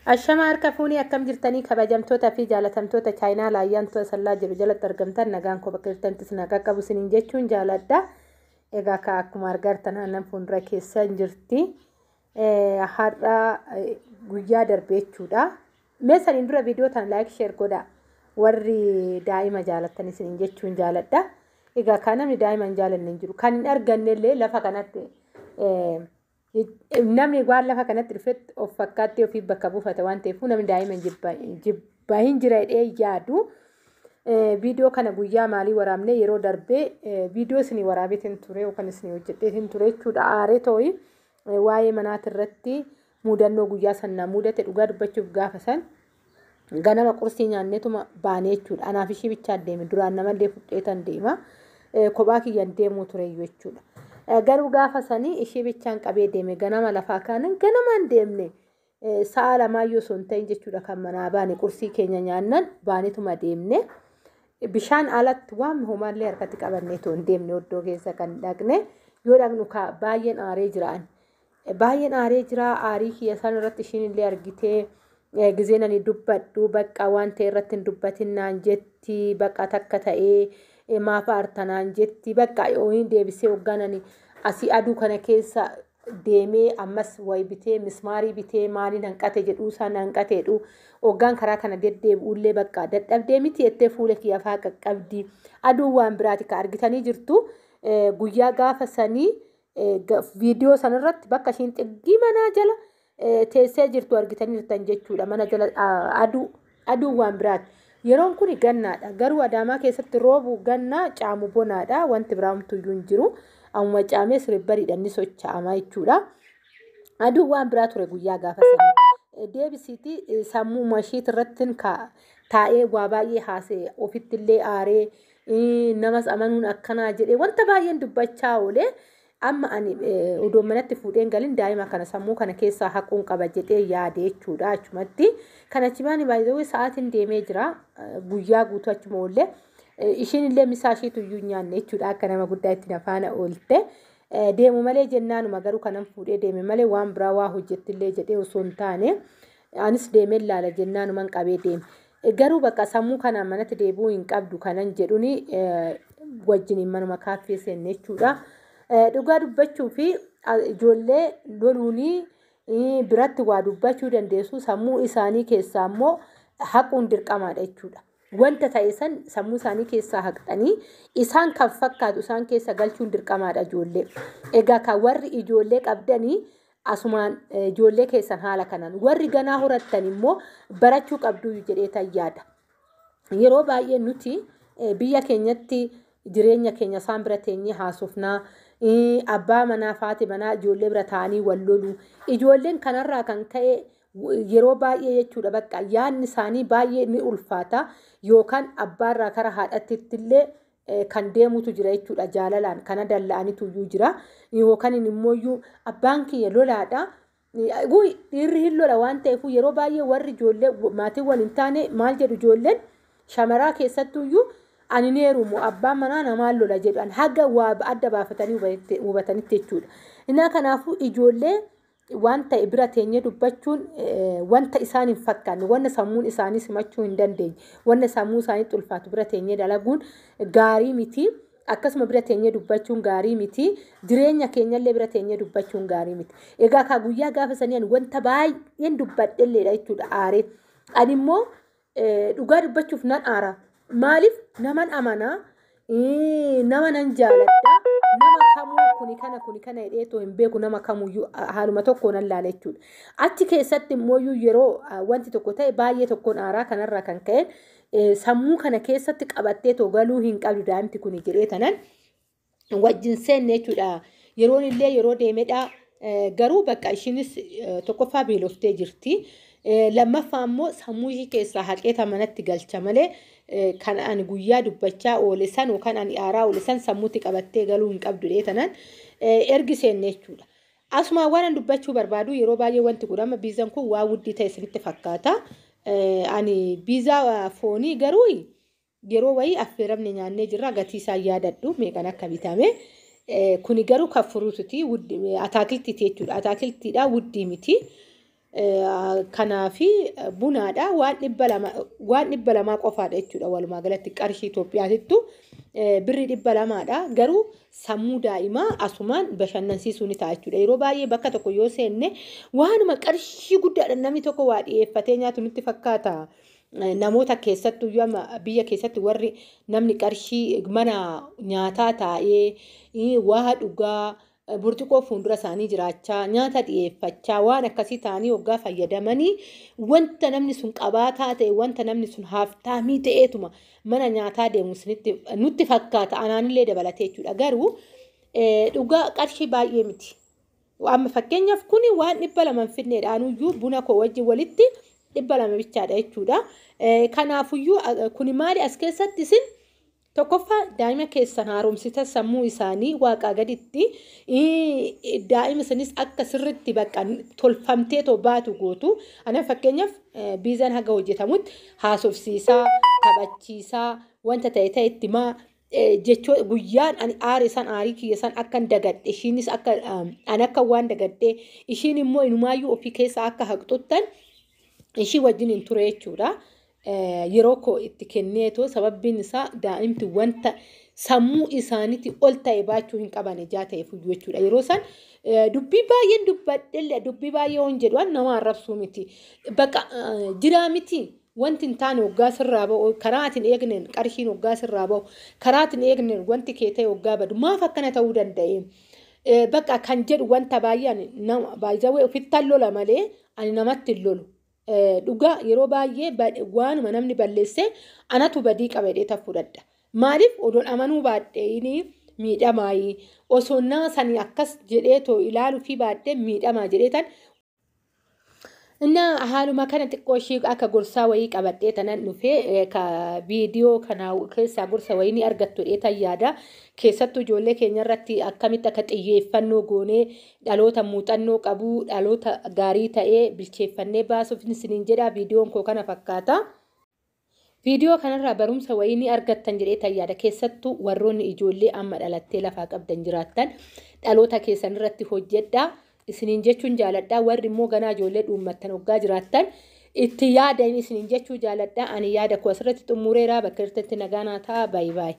Ashama harka fuunii akkam jirtanii kabajamtoota fi jaalatamtoota chaayinaa laayyaantoota sallaa jiru jalatti argamtan nagaan koo bakka jirtanittis na qaqqabu isiniin jechuun jaaladha. Egaa akka akkuma argartan aannan fuuldura keessa jirti. Har'a guyyaa darbe jechuudha. Mee saniin dura viidiyoo tana like share godhaa. Warri daa'ima jaalattan isiniin jechuun jaaladha. Egaa kan namni daa'ima hin jaalanne hin jiru. Kan hin arganne illee lafa kanatti namni waan lafa kanatti dhufetti of fakkaattee ofii bakka buufata waan ta'eef namni daa'ima jibbaa hin jira jedhee yaadu. Viidiyoo kana guyyaa maalii waraabnee yeroo darbee viidiyoo isinii waraabeetiin ture yookaan isinii hojjedheetiin ture jechuudha. Aaree tooyi waa'ee manaati irratti mudannoo guyyaa san na mudate dhugaa dubbachuuf gaafa san ganama qursii nyaanneetuma baanee jechuudha. Anaaf ishii bichaa deeme duraan namallee fudheetan deema. Kophaa kiyyaan deemuu tureyyuu jechuudha. Garuu gaafa sanii ishii bichaan qabee deeme ganama lafaa kaanan ganamaan deemne sa'a lamaayyuu osoo hin ta'in jechuudha kan manaa baane qursii keenya nyaannan baanetuma deemne. Bishaan alatti waan homaallee harkatti qabannee otoo hin deemne oddoo keessa kan dhaqne yoo dhaqnu baay'een aaree jira. Baay'een aaree jira aarii kiyya isaan irratti ishiin illee argitee gizeen ani dubbadhu bakka waan ta'e irratti hin dubbatin naan jetti bakka takka ta'ee maaf aarta naan jetti bakka yoonin deebisee hoggaan ani asii aduu kana keessa deemee ammas wayi bitee mismaarii bitee maaliin hanqate jedhuu isaan hanqate jedhu hoggaan karaa kana deddeebi'ullee bakka dadhabdee miti jettee fuula kiyya faa qaqqabdi aduun waan biraati ka argitanii jirtu guyyaa gaafa sanii viidiyoo sanarratti bakka ishiin xiggii manaa jala teessee jirtu argitanii jirtan jechuudha. Mana jala aduu aduun waan biraati. Yeroon kun gannaadha. Garuu Adaamaa keessatti roobu gannaa caamu bonaadha. Wanti biraa homtuyyuu hin jiru. Ammuma caamee siribbariidhaan ni socho'ama jechuudha. Aduun waan biraa ture guyyaa gaafa sana. Deebisiiti sammuu ishiit irratti taa'ee waa baay'ee haasa'e ofitti illee aaree namas amanuun akkanaa jedhee wanta baay'een dubbachaa oolee amma ani odoo manatti fuudheen galin daa'ima kana sammuu kana keessaa haquun qaba jedhee yaade jechuudha achumatti. Kan achi baani baay'ee sa'aatiin deemee jira guyyaa guutuu achuma oollee. Ishiin illee misaa ishiitu iyyuu hin nyaanne jechuudha akka nama guddaa itti na faana oolte. Deemu malee jennaanuma garuu kanan fuudhee deeme malee waan biraa waa hojjettillee jedhee osoo hin taane anis deemee ilaala jennaanuman qabee deeme. Garuu bakka sammuu kanaan manatti deebi'uu hin qabdu kanan jedhuni wajjiniin manuma kaaffee seenne jechuudha. Dhugaa dubbachuu fi ijoollee loluunii biratti waa dubbachuu dandeessu sammuu isaanii keessaa immoo haquun dirqamaadha jechuudha. Wanta ta'e san sammuu isaanii keessaa haqxanii isaan kan fakkaatu isaan keessa galchuun dirqamaadha ijoollee. Egaa kan warri ijoollee qabdanii asumaan ijoollee keessan haala kanaan warri ganaa horattan immoo barachuu qabdu jedhee tan yaada. Yeroo baay'ee nuti biyya keenyatti jireenya keenya isaan bira teenyee haasofnaa abbaa manaa faati manaa ijoollee bira taa'anii wal lolu. Ijoolleen kanarraa kan ka'e yeroo baay'ee jechuudha bakka yaadni isaanii baay'ee ni ulfaata yookaan abbaarraa kara haadhatti illee kan deemutu jira jechuudha jaalalaan kana dalla'anitu iyyuu jira yookaan immoo iyyuu abbaan kiyya lolaadha. Dhiirri hin lola waan ta'eef yeroo baay'ee warri ijoollee maatiin wal hin taane maal jedhu ijoolleen shamaraa keessattuu iyyuu ani ni heerumu abbaan manaa namaan lola jedhan haga waa adda baafatanii hubatanitti jechuudha. Innaa kanaafuu ijoollee waan ta'e bira teenyee dubbachuun wanta isaan hin fakkaanne wanta sammuun isaanii simachuu hin dandeenye wanta sammuu isaaniitti ulfaatu bira teenyee dalaguun gaarii miti. Akkasuma bira teenyee dubbachuun gaarii miti. Jireenya keenyallee bira teenyee dubbachuun gaarii miti. Egaa kaa guyyaa gaafa sanii ani wanta baay'een dubbadhelleedha jechuudha aaree. Ani immoo dhugaa dubbachuuf nan aara. Maaliif naman amanaa nama nan jaaladha nama kamuu kuni kana kuni kana jedhee hin beeku nama kamuyyuu haaluma tokko nan laala jechuudha. Achi keessatti immoo yeroo wanti tokko ta'e baay'ee tokkoon aaraa kanarraa kan ka'e sammuu kana keessatti qabattee too galuu hin qabdu daa'imti kuni jedhee tanan wajjin seenne jechuudha. Yeroon illee yeroo deemedha. Garuu bakka ishiinis tokkoffaa beeloftee jirti. Lammaffaa immoo sammuu ishii keessaa haqeeta manatti galcha malee kan ani guyyaa dubbachaa oole san yookaan ani aaraa oole san sammuutti qabattee galuu hin qabdu tanan ergi seenne jechuudha. Asuma waan ani dubbachuu barbaadu yeroo baay'ee wanti kun amma biizaan kun waa wuddii ta'e isinitti fakkaata. Ani biizaa foonii garuu yeroo wayii affeeramne nyaannee jirra gatii isaa yaadadhu meeqan akka bitame. Kuni garuu kan furuututi ataakiltiiti jechuudha. Ataakiltiidha wuddii miti. Kanaafi bunaadha waan 200, waan 200 qofaadha jechuudha. Walumaa galatti qarshii Itoophiyaatittu birri 200dha. Garuu sammuu daa'imaa asumaan bashannansiisuu ni ta'a jechuudha. Yeroo baay'ee bakka tokko yoo seenne waanuma qarshii guddaadhaan namni tokko waa dhiyeeffatee nyaatu nutti fakkaata. Namoota keessattuu iyyuu amma biyya keessatti warri namni qarshii mana nyaataa taa'ee waa dhugaa, burcuqqoo fuuldura isaanii jiraachaa, nyaata dhiyeeffachaa, waan akkasii ta'anii waggaa fayyadamanii, wanta namni sun qabaataa ta'e, wanta namni sun haaftaamii ta'eetuma mana nyaataa deemu nutti fakkaata, anaanillee dabalatee jechuudha. Garuu dhugaa qarshii baay'ee miti. Amma fakkeenyaaf kuni waan 200 hin fidneedha. Anuyyuu buna koo wajjin walitti 200 bichaadha jechuudha. Kanaafuyyuu kuni maali, as keessatti isin tokkoffaa daa'ima keessan haaromsita, sammuu isaanii waaqaa gaditti daa'ima sanis akka sirritti bakka tolfamtee too baatu gootu. Ana fakkeenyaaf biizaan haga hojjetamutti haasofsiisaa, taphachiisaa, wanta ta'e ta'e itti himaa jechoo, guyyaan ani aare san aarii kiyya san akkan dagadhe, ishiinis akka ani akka waan dagadhe, ishiin immoo inumaayyuu ofii keessa akka haqxuttan ishii wajjin hin ture jechuudha. Yeroo koo itti kenneetoo, sababbiin isaa daa'imti wanta sammuu isaaniitti ol ta'e baachuu hin qaban ijaa ta'eef jechuudha. Yeroo san dubbii baay'een dubbadhellee, dubbii baay'ee hoon jedhu, nama arrabsuu miti. Bakka jiraa miti, wanti hin taane waggaa sirraa ba'u, karaa ati hin eegneen qarshiin waggaa sirraa ba'u, karaa ati hin eegneen wanti kee ta'e waggaa badu, maaf akkana ta'uu danda'e? Bakka kan jedhu wanta baay'ee nama baay'ee ofittan lola malee ani namatti hin lolu. Dhugaa yeroo baay'ee waanuma namni balleesse anatu badii qaba jedhee tan fudhadha. Maaliif, odoon amanuu baadhee miidhamaayi, osoo nama sanii akkas jedhee too ilaaluu fi baadhee miidhamaa jedhee tan. Innaa haaluma kana xiqqoo ishii akka gorsaa wayii qabadhee tanan dhufee, ka viidiyoo kana keessaa gorsa wayii ni argattu jedhee tan yaada. Keessattuu ijoollee keenya irratti akkamitti akka xiyyeeffannoo goonee dhaloota muuxannoo qabu, dhaloota gaarii ta'ee bilcheeffannee baasuuf isiniin jedha. Viidiyoon koo kana fakkaata. Viidiyoo kanarraa barumsa wayii ni argattan jedhee tan yaada. Keessattuu warroonni ijoollee amma dhalattee lafaa qabdan jiraattan, dhaloota keessan irratti hojjedhaa. Isiniin jechuun jaaladhaa. Warri immoo ganaa ijoollee dhuummattan hoggaa jiraattan itti yaadan isiniin jechuu jaaladhaa. Ani yaada koo asirratti xumureera. Bakka jirtanitti nagaa naa ta'a. Baay'ee baay'ee.